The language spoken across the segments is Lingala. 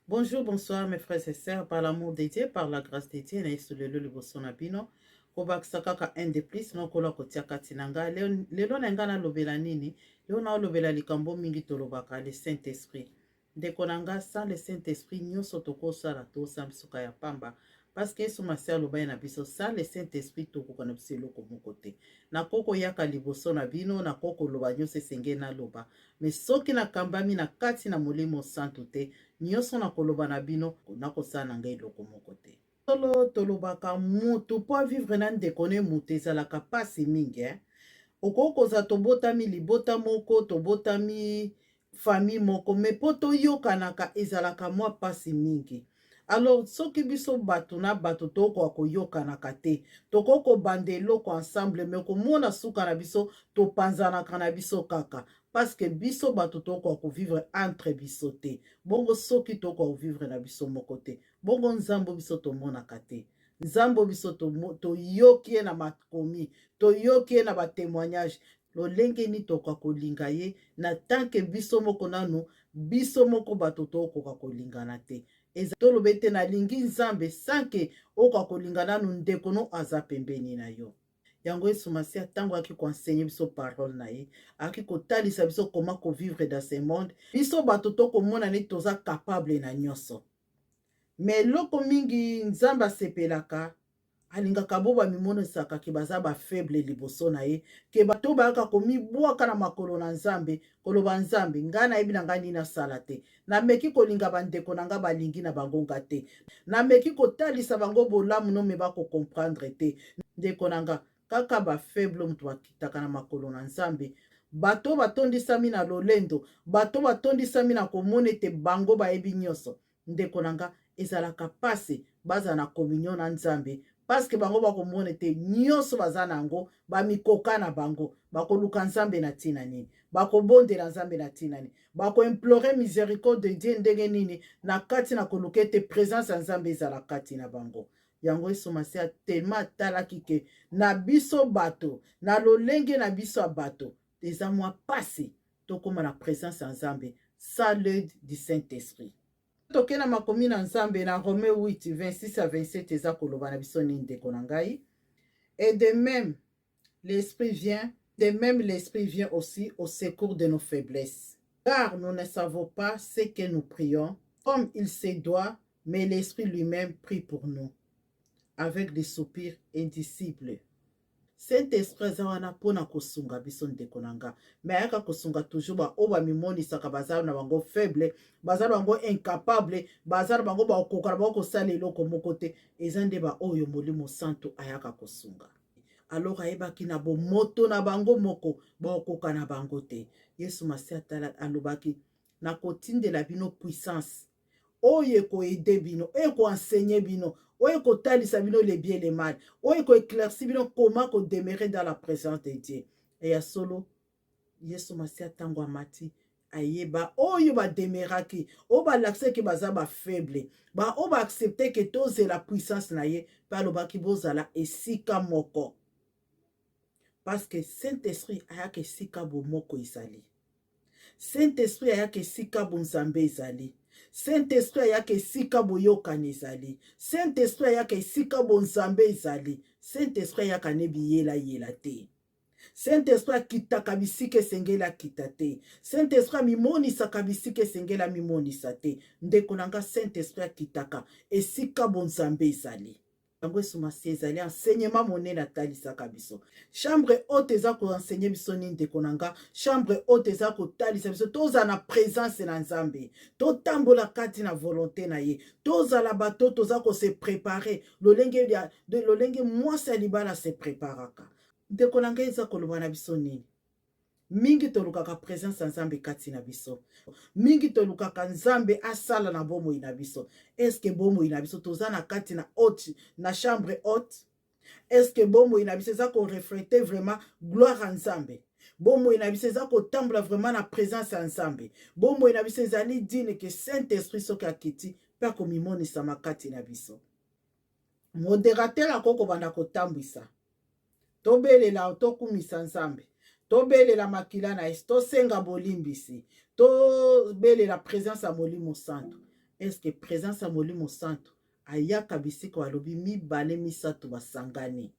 Bonjour, bonsoir mes frères et sœurs, par l'amour de Dieu, par la grâce de Dieu, na Yesu lelo liboso na bino, kobakisa kaka un de plus nokola kotia kati na ngai. Lelo na ngai nalobela nini? Lelo naolobela likambo mingi tolobaka le Saint-Esprit. Ndeko na nga, sans le Saint-Esprit nyonso tokosala tosala bisuka ya pamba, parce que Yesu Masiya alobaki na biso, sans le Saint-Esprit tokoka na biso eloko moko te. Nakoki koyaka liboso na bino, nakoki koloba nyonso esengeli naloba, mais soki nakambami na kati na Molimo Santu te, nyonso nakoloba na bino nakosala na ngai eloko moko te. Solo tolobaka mutu mpo avivre na ndeko ne mutu ezalaka mpasi mingi, eh? Okoki kozala tobotami libota moko, tobotami famille moko, mais mpo toyokanaka ezalaka mwa mpasi mingi. Alors soki biso bato na bato tokoka koyokanaka te, tokoki kobanda eloko ensemble, mais komona suka na biso topanzanaka na biso kaka, parce que biso bato tokoka kovivre entre biso te. Bongo soki tokoka kovivre na biso moko te, bongo Nzambe biso tomonaka te, Nzambe biso toyoki ye na makomi, toyoki ye na batémoignage, lolenge nini tokoka kolinga ye na tant que biso moko nanu, biso moko bato tokoka kolingana te? Eza toloba ete nalingi Nzambe sans que okoka kolinga nanu ndeko no aza pembeni na yo. Yango Yesu Masiya, ntango ayaki koenseigner biso parole na ye, ayaki kotalisa biso comment kovivre dans ce monde. Biso bato tokomona neti toza capable na nyonso, mais eloko mingi Nzambe asepelaka, alingaka bo bamimonisaka ke baza bafaible liboso na ye, ke bato bayaka komibwaka na makolo na Nzambe, koloba: "Nzambe, ngai nayebi na ngai nini nasala te. Nameki kolinga bandeko na ngai, balingi na bango nga te. Nameki kotalisa bango bolamu no, mais bakocomprendre te." Ndeko na nga, kaka bafaible moto bakitaka na makolo na Nzambe. Bato batondisami na lolendo, bato batondisami na komona ete bango bayebi nyonso, ndeko na nga, ezalaka mpasi bazala na communion na Nzambe, parce que bango bakomona ete nyonso baza na yango, bamikoka na bango. Bakoluka Nzambe na ntina nini? Bakobondela Nzambe na ntina nini? Bakoimplorer miséricorde de Dieu ndenge nini na kati na koluka ete présence ya Nzambe ezala kati na bango? Yango Yesu Masiya tellement atalaki ke na biso bato, na lolenge na biso ya bato, eza mwa pasi tokóma na présence ya Nzambe sans l'aide du Saint-Esprit. Toke na makomi na Nzambe na Romain 8, 26 à 27. Eza koloba na biso nini, ndeko na ngai? Et de même l'esprit vient de même l'esprit vient aussi au secours de nos faiblesses, car nous ne savons pas ce que nous prions comme il se doit, mais l'esprit lui-même prie pour nous avec des soupirs indicibles. Saint-Esprit aza wana mpona kosunga biso, ndeko na nga, mais ayaka kosunga toujours baoyo bamimonisaka baza na bango faible, baza na bango incapable, baza na bango bakokoka na bango kosala eloko moko te. Eza nde baoyo Molimo Santu ayaka kosunga. Alors ayebaki na bomoto na bango moko bakokoka na bango te. Yesu Masiya atala, alobaki: "Nakotindela bino puissance oyo ekoaider bino, oyo ekoenseigner bino, oyo ekotalisa bino le bien, le mal, oyo ekoéclaircir bino comment kodemeurer dans la présence de Dieu." Ya solo, Yesu Masiya, ntango amati, ayeba oyo bademeuraki, oyo balakisaki baza bafaible, baoyo baaccepter ke tozela puissance na ye. Mpe alobaki: "Bozala esika moko", parce que Saint-Esprit ayaka esika bomoko ezali. Saint-Esprit ayaka esika bonzambe ezali. Saint-Esprit ayaka esika boyokani ezali. Saint-Esprit ayaka esika bonzambe ezali. Saint-Esprit ayaka ne biyelayela te. Saint-Esprit akitaka bisika esengeli akita te. Saint-Esprit amimonisaka bisika esengeli amimonisa te. Ndeko na nga, Saint-Esprit akitaka esika bonzambe ezali. Yango esumasi ezali enseignement monene atalisaka biso. Chambre haute eza koenseigner biso nini, ndeko na nga? Chambre haute eza kotalisa biso tozala na présence na Nzambe, totambola kati na volonté na ye, tozala bato toza kose préparer lolenge mwasi ya libala se préparaka. Ndeko na ngai, eza koloba na biso nini? Mingi tolukaka présence ya Nzambe kati na biso, mingi tolukaka Nzambe asala na bomoi na biso. Est-ce bomoi na biso toza na kati na haute, na chambre haute? Est-ce bomoi na biso eza korefléter vraiment gloire ya Nzambe? Bomoi na biso eza kotambola vraiment na présence ya Nzambe? Bomoi na biso ezali digne ke Saint Esprit soki akiti mpe akomimonisama kati na biso? Modérateur akoki kobanda kotambwisa, tobelela, tokumisa Nzambe, tobelela makila na ye, tosenga bolimbisi, tobelela présence ya Molimo Santu. Est-ce présence ya Molimo Santo ayaka bisika balobi mibale misato basangani?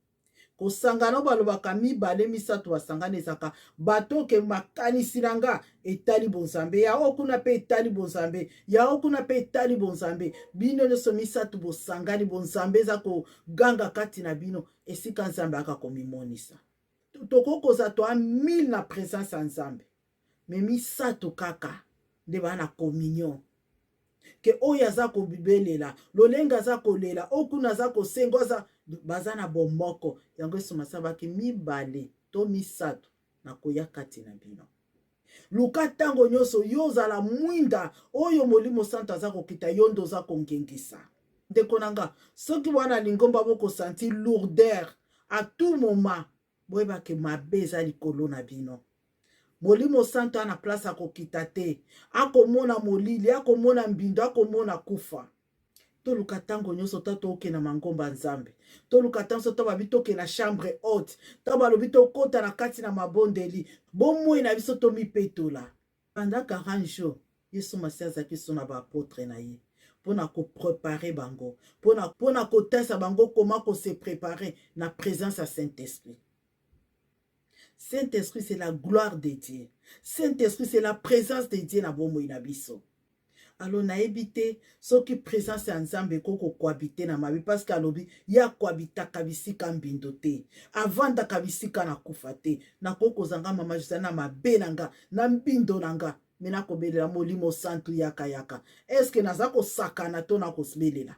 Kosangana oyo balobaka mibale misato basangani ezalaka bato ke makanisi na nga etali bonzambe ya oyo kuna mpe etali bonzambe ya oyo kuna mpe etali bonzambe. Bino nyonso misato bosangani, bonzambe eza koganga kati na bino, esika Nzambe aka komimonisa. Tokoki kozala toa 1000 na présence ya Nzambe, mais misato kaka nde baa na communion ke oyo aza kobelela, lolenge aza kolela, oyo kuna aza kosenga, aza baza na bomoko. Yango esomasa baki mibale to misato nakoya kati na bino. Luka ntango nyonso yo ozala mwinda oyo Molimo Santo aza kokita, yo nde oza kongengisa. Ndeko na nga, soki wana lingomba bokosentir lourdeur à tout moment, boyebake mabe eza likolo na bino. Molimo Santo ana place akokita te, akomona molili, akomona mbindo, akomona kufa. Toluka ntango nyonso ta tokende mangomba Nzambe, toluka ntango nyonso to babi tokende na chambre haute, ntango balobi tokɔta na kati na mabondeli, bomoi na biso tomipetola. Pendant 40 jours, Yesu Masi azalaki so na baapôtre na ye mpona kopréparer bango, mpona kotasa bango koma kose préparer na présence ya Saint-Esprit. Saint-Esprit, c'est la gloire de Dieu. Saint-Esprit, c'est la présence de Dieu na bomoi na biso. Alors nayebi te soki présence ya Nzambe ekoki kocohabiter na mabe, parce que alobi ye akohabitaka bisika mbindo te, avandaka bisika na kufa te. Nakoki kozanga mama José na mabe na nga, na mbindo na nga, mais nakobelela Molimo Santu, yaka, yaka. Est-ce naza kosakana to nakobelela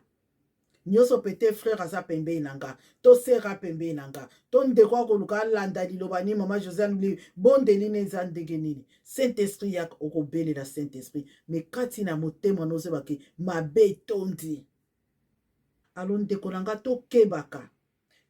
nyonso? Peut-être frère aza pembeni na nga, to sœur pembeni na nga, to ndeko akoluka alanda liloba nini mama Josiane bondeli ne eza ndenge nini. Saint Esprit yaka, okobelela Saint Esprit, mais kati na motema nozebake mabe etondi. Alors ndeko na nga, tokebaka.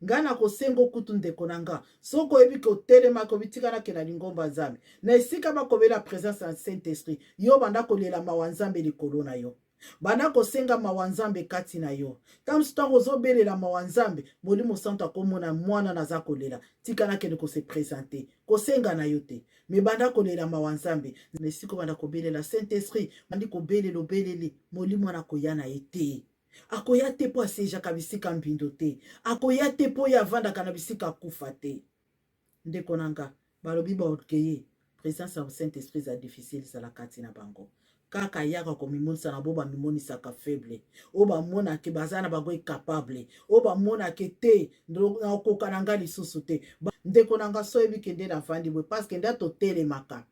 Ngai na kosenga okutu, ndeko na nga, soki oyebi ke otelemaki, obitika nakenda lingomba Nzambe, na esika bakobela présence ya Saint Esprit, yo banda kolela mawa Nzambe likolo na yo, banda kosenga mawa Nzambe kati na yo. Ntango mosusu, ntango ozobelela mawa Nzambe, Molimo Santo akomona mwana naza kolela, tika nakende kose présenter. Kosenga na yo te, mais banda kolela mawa Nzambe. Na esika obanda kobelela Saint Esprit, bandi kobelela, obeleli, Molimo wana akoya na ye te. Akoya te mpo asiégeaka bisika mbindo te, akoya te mpo oyo avandaka na bisika akufa te. Ndeko na nga, balobi baorgueilleux, présence ya Saint Esprit eza difficile ezala kati na bango. Kaka yaka komimonisa na bo bamimonisaka faible, oyo bamonake baza na bango incapable, oyo bamonake te nakoka na nga lisusu te. Ndeko na nga, so oyebi kende navandi boye, parce que nde totelemaka,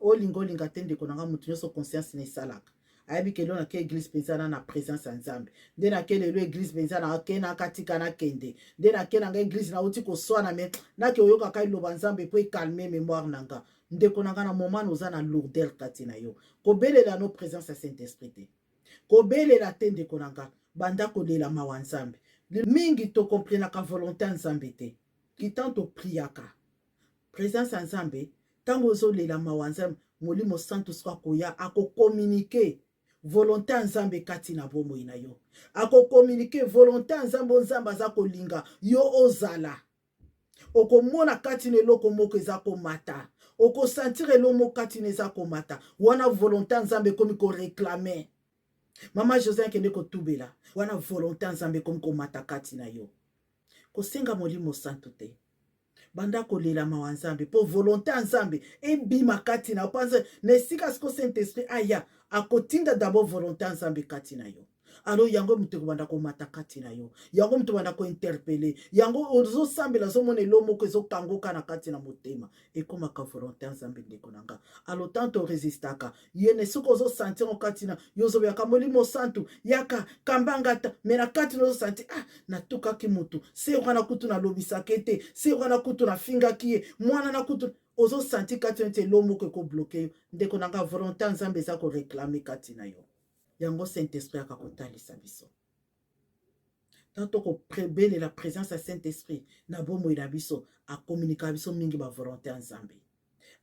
olinga olinga te, ndeko na nga, moto nyonso conscience na esalaka ayebi ke lelo nake église mpenza na présence ya Nzambe. Nde nake lelo église mpenza, nake nakatika, nakende nde nake na nga église, nauti koswana, mais nake oyokaka liloba Nzambe mpo ecalmer mémoire na nga. Ndeko na nga, na moment oza na lourdeur kati na yo, kobelela no présence ya Saint Esprit te, kobelela te. Ndeko na nga, banda kolela mawa Nzambe mingi. Tokomprenaka volonté ya Nzambe te. Kitan topriaka présence ya Nzambe, ntango ozolela mawa Nzambe, Molimo Santu soki akoya, akocommuniquer volonté ya Nzambe kati na bomoi na yo, akocommuniquer volonté ya Nzambe oyo Nzambe aza kolinga yo ozala. Okomona kati na eloko moko eza komata, okosentir eloko moko kati na eza komata wana, volonté ya Nzambe ekomi koréclamer. Mama José akende kotubela wana, volonté ya Nzambe ekomi komata kati na yo. Kosenga Molimo Santu te, banda kolela mawa Nzambe mpo volonté ya Nzambe ebima kati na yo. Mpo na esika siko Saint Esprit aya, akotinda d'abord volonté ya Nzambe kati na yo. Alors yango moto ekobanda komata kati na yo, yango moto obanda kointerpeller, yango ozosambela, ozomona elo moko ezokangoka na kati na motema, ekomaka volonté ya Nzambe. Ndeko na nga, alors tant orésistaka ye ne, soki ozosentir ngo kati na yo, ozobeyaka Molimo Santu yaka kambanga ta, mais na kati na ozosentir: ah, natukaki motu se wana, kutu nalobisaka ete se wana, kutu nafingaki ye mwana na kutu, ozosentir kati neti elo moko ekobloquer yo. Ndeko na nga, volonté ya Nzambe eza koréclamer kati na yo. Yango Saint Esprit aka kotalisa biso. Ntango tokobelela présence ya Saint Esprit na bomoi na biso, acommuniquaka biso mingi bavolonté ya Nzambe,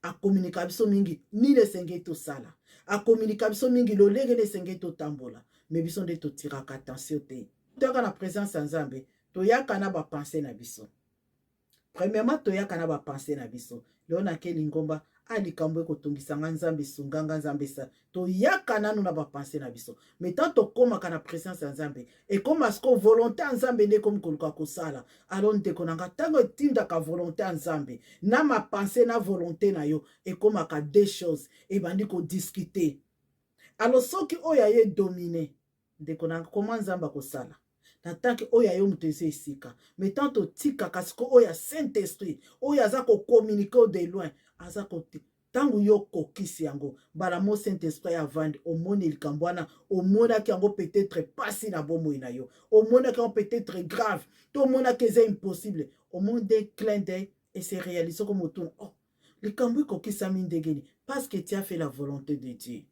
acommuniquaka biso mingi nini esengeli tosala, acommuniquaka biso mingi lolenge nini esengeli totambola. Mais biso nde totiraka attention te. Toyaka na présence ya Nzambe, toyaka na bapensées na biso. Premièrement, toyaka na bapensées na biso. Lelo nake lingomba, A likambo ekotungisa nga, Nzambe esunga nga, Nzambe esa. Toyaka nanu na bapensées na biso, mais tant tokómaka na présence ya Nzambe, ekóma siko volonté ya Nzambe nde ekomi koluka kosala. Alors ndeko na nga, ntango etindaka volonté ya Nzambe na mapensées na volonté na yo, ekómaka deux choses ebandi kodiscuter. Alors soki oyo aye domine, ndeko na, koma Nzambe akosala na tanke oyo ayo moto eza esika. Mais tant totikaka siko oyo ya Saint Esprit oyo aza kocommuniquer de loin, aza kote, ntango yo okokisi yango mbala mo, Saint Esprit avandi, omoni likambo wana omonaki yango peut-être pasi na bomoi na yo, omonaki yango peut-être grave, to omonaki eza impossible, omoni de clin d'œil ese réalise ko motuna: oh, likambo ekokisami ndenge nini? Parce que tu as fait la volonté de Dieu.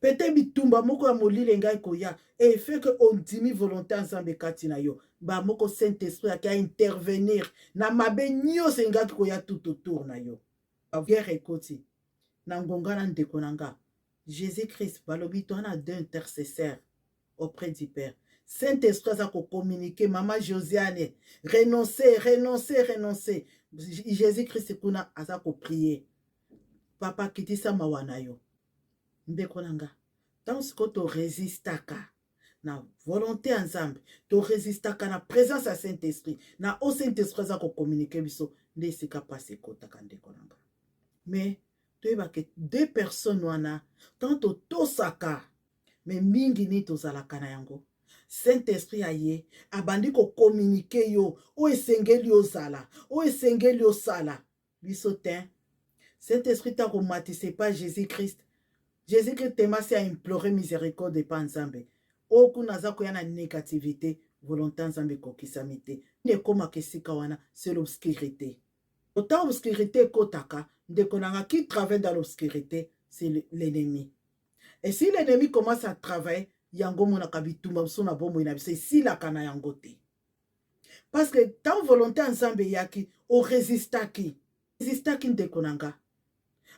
Peut-être bitumba moko ya molili ngai koya efe ke ondimi volonté ya Nzambe kati na yo, bamoko Saint Esprit aki aintervenir na mabe nyonso engaki koya tout autour na yo. Guerre ekoti na ngonga na ndeko na nga, Jésus Christ balobi to wana deux intercesseurs auprès du Père. Saint Esprit aza kocommuniquer: mama Josiane, renoncer, renoncer, renoncer. Jésus Christ kuna aza koprier: papa, kitisa mawa na yo. Ndeko na nga, ntango sikoyo torésistaka na volonté ya Nzambe, torésistaka na présence ya Saint Esprit, na o Saint Esprit aza kocommuniquer biso, nde esika mpasi ekotaka, ndeko na nga. Mais toyebaka deux personnes wana, ntango totosaka, mais mingi nini tozalaka na yango, Saint Esprit aye, abandi kocommuniquer yo oyo esengeli ozala, oyo esengeli osala. Biso te. Saint Esprit ta komatisa epa Jésus Christ. Jésus Christ temasi aimplorer miséricorde epa Nzambe. Oyo kuna aza koya na négativité, volonté Nzambe ekokisami te. Nde ekómaka esika wana, c'est l'obscurité. Autant obscurité ekotaka, ndeko nanga, qui travaille dans l'obscurité, c'est l'ennemi. Et si l'ennemi commence à travailler, yango omonaka bitumba mosusu na bomoi na biso esilaka na yango te, parce que tant volonté ya Nzambe eyaki, orésistaki, résistaki, ndeko na nga.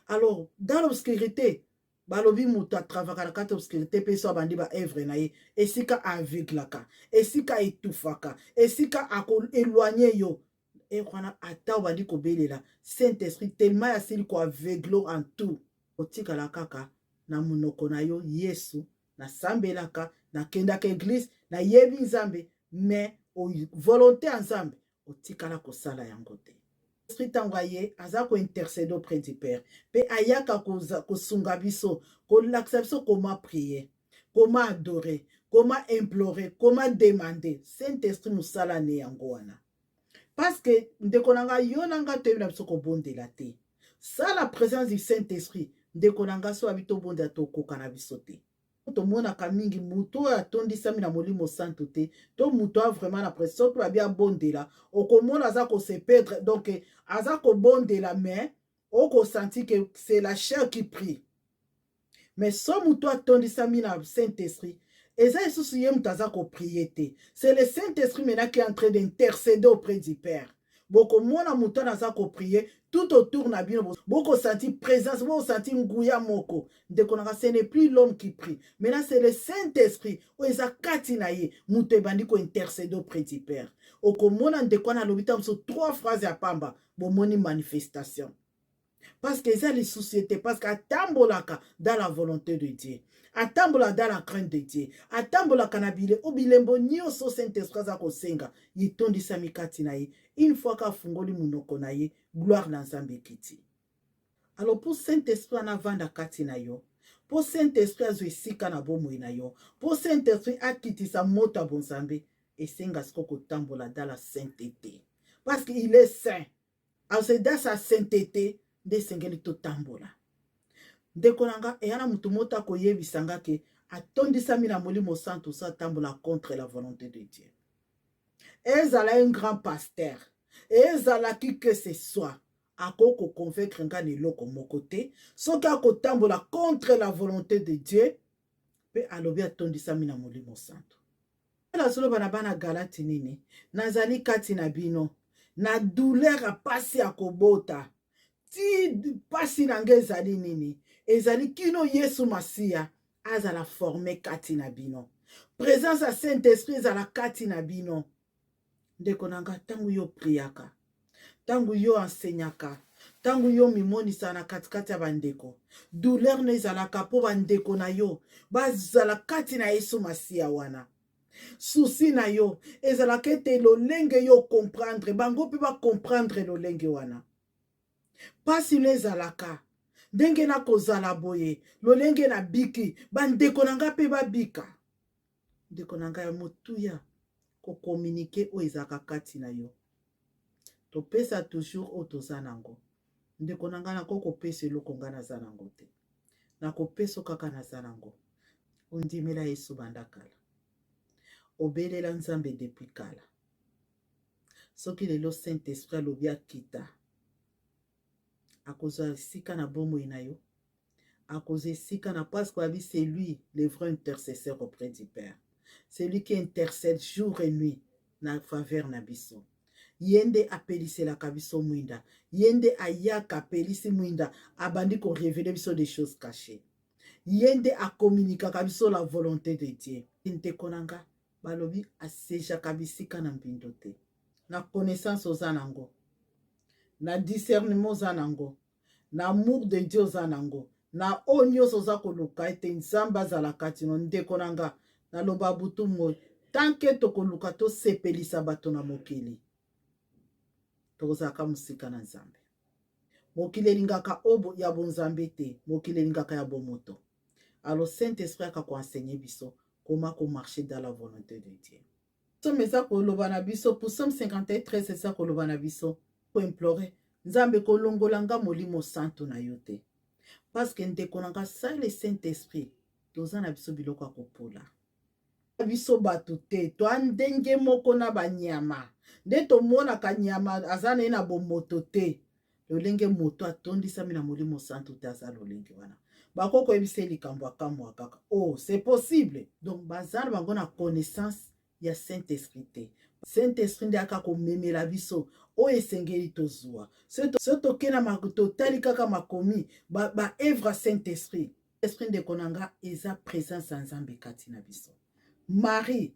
Alors dans l'obscurité, balobi moto atravaka na kati ya obscurité mpe so abandi baœuvres na ye, esika aveuglaka, esika etufaka, esika akoéloigner yo e wana, ata obandi kobelela Saint Esprit, tellement asili koaveugler en tout, otikala kaka na monoko na yo: Yesu, nasambelaka, nakendaka église, nayebi Nzambe, mais volonté ya Nzambe otikala kosala yango te. Esprit ntango aye, aza kointercéder auprès du Père mpe ayaka kosunga biso, kolakisa biso comment prier, comment adorer, comment implorer, comment demander. Saint Esprit mosala ne yango wana, parce que ndeko na ngai, yo na ngai toyebi na biso kobondela te. Sans la présence du Saint Esprit, ndeko na ngai, so abi tobondela, tokoka na biso te. Tomonaka mingi moto oyo atondisami na Molimo Santu te, to moto a vraiment na pression, soki babi abondela, okomona aza kose perdre. Donc aza kobondela, mais okosentir que c'est la chair qui prie. Mais so moto atondisami na Saint Esprit, eza lisusu ye moto aza koprier te, c'est le Saint Esprit maintenant qui est en train d'intercéder auprès du Père. Bokomona moto wana aza koprier, tout autour na bino bokosentir présence, bokosentir nguya moko. Ndeko nanga, ce n'est plus l'homme qui prie maintenant, c'est le Saint Esprit oyo eza kati na ye moto ebandi kointercéder auprès du Père. Okomona ndeko wana alobi ta mosusu trois phrases ya pamba, bomoni manifestation, parce que eza lisusu ye te, parce que atambolaka dans la volonté de Dieu, atambolaka dans la crainte de Dieu, atambolaka na bile o bilembo nyonso Saint Esprit aza kosenga, etondisami kati na ye. Une fois ka afungoli monoko na ye, gloire na Nzambe ekiti. Alors mpo Saint Esprit wana avanda kati na yo, mpo Saint Esprit azwa esika na bomoi na yo, mpo Saint Esprit akitisa moto ya bonzambe, esenga siko kotambola dans la sainteté, parce que il est saint. Alors c'est dans sa sainteté nde esengeli totambola. Ndeko na nga, eya na motu moko akoyebisa nga ke atondisami na Molimo Santu so atambola contre la volonté de Dieu. Ezala un grand pasteur, ezalaki que ce soit, akoki koconvaincre nga na eloko moko te soki akotambola contre la volonté de Dieu mpe alobi atondisami na Molimo Santu. Nazoloba na bana Galati nini? Nazali kati na bino na douleur ya pasi ya kobota ti pasi na ngai ezali nini? Ezali kino Yesu Masiya azala formé kati na bino, présence ya Saint Esprit ezala kati na bino. Ndeko na nga, ntango yo priaka, ntango yo enseignaka, Ntango yo omimonisa na katikati ya bandeko, douleur na ezalaka mpo bandeko na yo bazala kati na Yesu Masiya wana. Souci na yo ezalaka ete lolenge yo comprendre bango mpe ba comprendre lolenge wana. Pasi no ezalaka ndenge nakozala boye, lolenge nabiki, bandeko na ngai mpe babika. Ndeko na ngai ya motuya, kokominike oyo ezalaka kati na yo. Topesa toujours oyo toza nango. Ndeko na ngai, nakoki kopesa eloko ngai naza nango te. Nakopesa kaka naza nango. Ondimela Yesu banda kala. Obelela Nzambe depuis kala. Soki lelo Saint-Esprit alobi akita, akozwa esika na bomoi na yo, akozwa esika na parce que abi c'est lui le vrai intercesseur auprès du Père. C'est lui qui intercède jour et nuit na faveur na biso. Ye nde apeliselaka biso mwinda, ye nde ayaka apelisi mwinda, abandi korevele biso des choses cachées. Ye nde akomunikaka biso la volonté de Dieu. Ndeko na nga, balobi asejaka bisika na mbindo te. Na connaissance oza nango, na discernement oza nango, na amour de Dieu oza nango, na oyo nyonso oza koluka ete Nzambe azala kati no. Ndeko na nga, naloba butu moi, tanke tokoluka tosepelisa bato na mokili, tokozalaka mosika na Nzambe. Mokili elingaka oyo ya bonzambe te, mokili elingaka ya bomoto. Alors Saint-Esprit aka koenseigner biso comment komarcher dans la volonté de Dieu. Psaume eza koloba na biso, Psaume 51 13 eza koloba na biso, koimplore Nzambe kolongola nga molimo santu na yo te. Parce que ndeko na nga, sans le Saint-Esprit, toza na biso biloko ya kopola. Biso bato te, toa ndenge moko na banyama. Nde tomonaka nyama aza na ye na bomoto te. Lolenge moto atondisami na molimo santu te aza lolenge wana. Bako koyebisa ye likambo akamwa kaka. Oh, c'est possible. Donc baza na bango na connaissance ya Saint-Esprit te. Saint-Esprit nde aka komemela biso oyo esengeli tozwa. So toke na totali kaka makomi ba, ba œuvre ya Saint-Esprit. Esprit ndeko na nga eza présence ya Nzambe kati na biso. Marie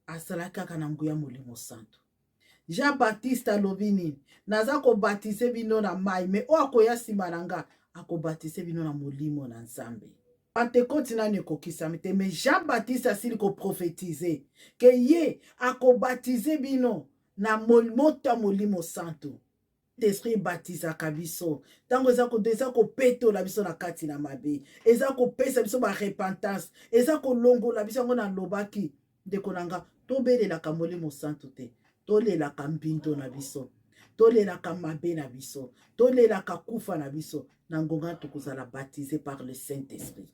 azalaki kaka na nguya molimo santu. Jean Baptiste alobi nini? Naza kobatize bino na mai, me oyo akoya nsima na nga akobatize bino na molimo na Nzambe. Pentecote nani ekokisami te, me Jean Baptiste asili koprofetize ke ye akobatize bino na moto ya molimo santu. Esprit ebatizaka biso ntango eza kopetola biso na kati na mabe, eza kopesa biso ba repentance, eza kolongola biso yango. Nalobaki, ndeko na nga, tobelelaka molimo santu te, tolelaka mbindo na biso, tolelaka mabe na biso, tolelaka kufa na biso. Na ngonga tokozala baptisé par le Saint-Esprit,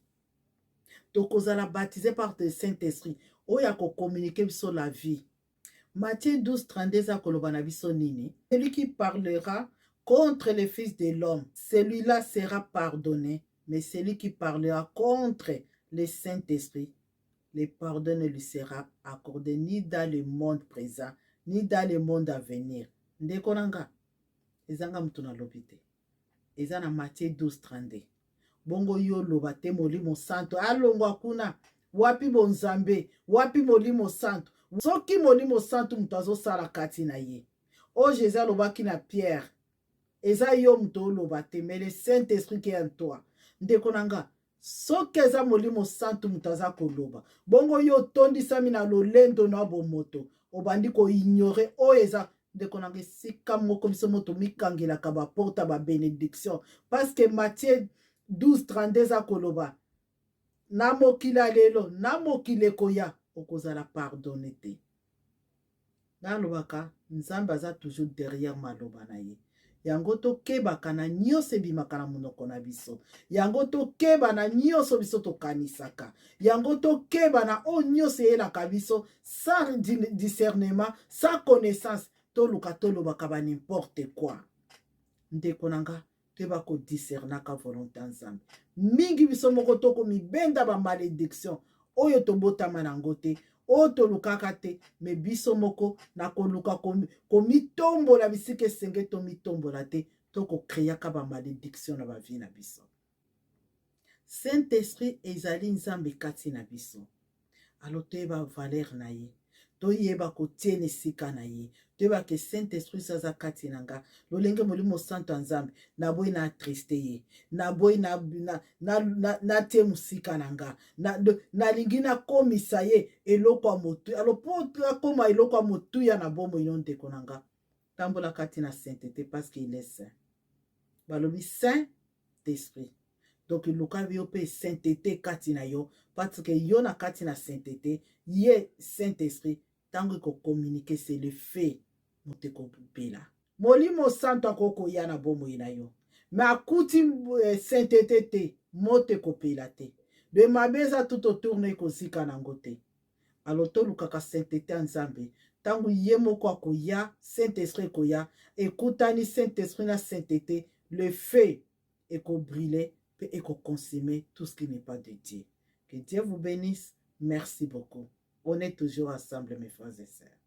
tokozala baptisé par le Saint-Esprit oyo akokommunike biso la vie. Matthieu 12, 32 eza koloba na biso nini? Celui qui parlera contre le Fils de l'homme, celui-là sera pardonné, mais celui qui parlera contre le Saint-Esprit, le pardon ne lui sera accordé ni dans le monde présent, ni dans le monde à venir. Ndeko na nga, ezanga mutu nalobi te. Eza na Matthieu 12, 32. Bongo yo loba te molimo santo alongwa kuna, wapi bonzambe, wapi molimo santo? Soki molimo santo moto azosala kati na ye, oyo Jésus alobaki na Pierre, eza yo moto oloba te, mais le Saint-Esprit qui est en toi. Ndeko na nga, soki eza molimo santo moto aza koloba, bongo yo otondisami na lolendo na bomoto, obandi koignore oyo eza. Ndeko na nga, esika moko biso moto mikangelaka baporte ya babénédiction, parce que Matthieu 12 32 eza koloba na mokili ya lelo, na mokili ekoya, okozala pardonné te. Nalobaka, Nzambe aza toujours derrière maloba na ye. Yango tokebaka na nyonso ebimaka na monoko na biso, yango tokeba na nyonso biso tokanisaka, yango tokeba na oyo nyonso eyelaka biso sans discernement, sans connaissance. Toluka tolobaka ba n'importe quoi. Ndeko na nga, toyeba kodiscernaka volonté ya Nzambe. Mingi biso moko tokomibenda bamalédiction oyo tobotama nango te, oyo tolukaka te, me biso moko na koluka komitombola bisika esenge tomitombola te, tokokreaka bamalédiction na bavie na biso. Saint-Esprit ezali Nzambe kati na biso. Alors toyeba valeur na ye. Toyeba kotie na esika na ye. Toyeba ke Saint Esprit so aza kati na nga, lolenge Molimo Santo ya Nzambe, naboyi na attriste ye, naboyi natie na, na, na, na mosika na nga, nalingi na, nakomisa ye eloko ya motuya. Alo mpo akoma eloko ya motuya na bomoi no, ndeko na nga, tambola kati na sainteté, parce qu'il est saint. Balobi saint esprit, donc luka yo mpe sainteté kati na yo, parce que yo na kati na sainteté, ye Saint Esprit ntango ekocommuniquer, c'est le fait moto ekopela. Molimo Santo akoki koya na bomoi na yo, mais akuti sainteté te, moto ekopela te. De mabe eza tout autour na, ekozika nango te. Alors tolukaka sainteté ya Nzambe. Ntango ye moko akoya, Saint Esprit ekoya, ekutani Saint Esprit na sainteté, le feu ekobrûler mpe ekoconsumer tout ce qui n'est pas de Dieu. Que Dieu vous bénisse. Merci beaucoup. On est toujours ensemble, mes frères et sœurs.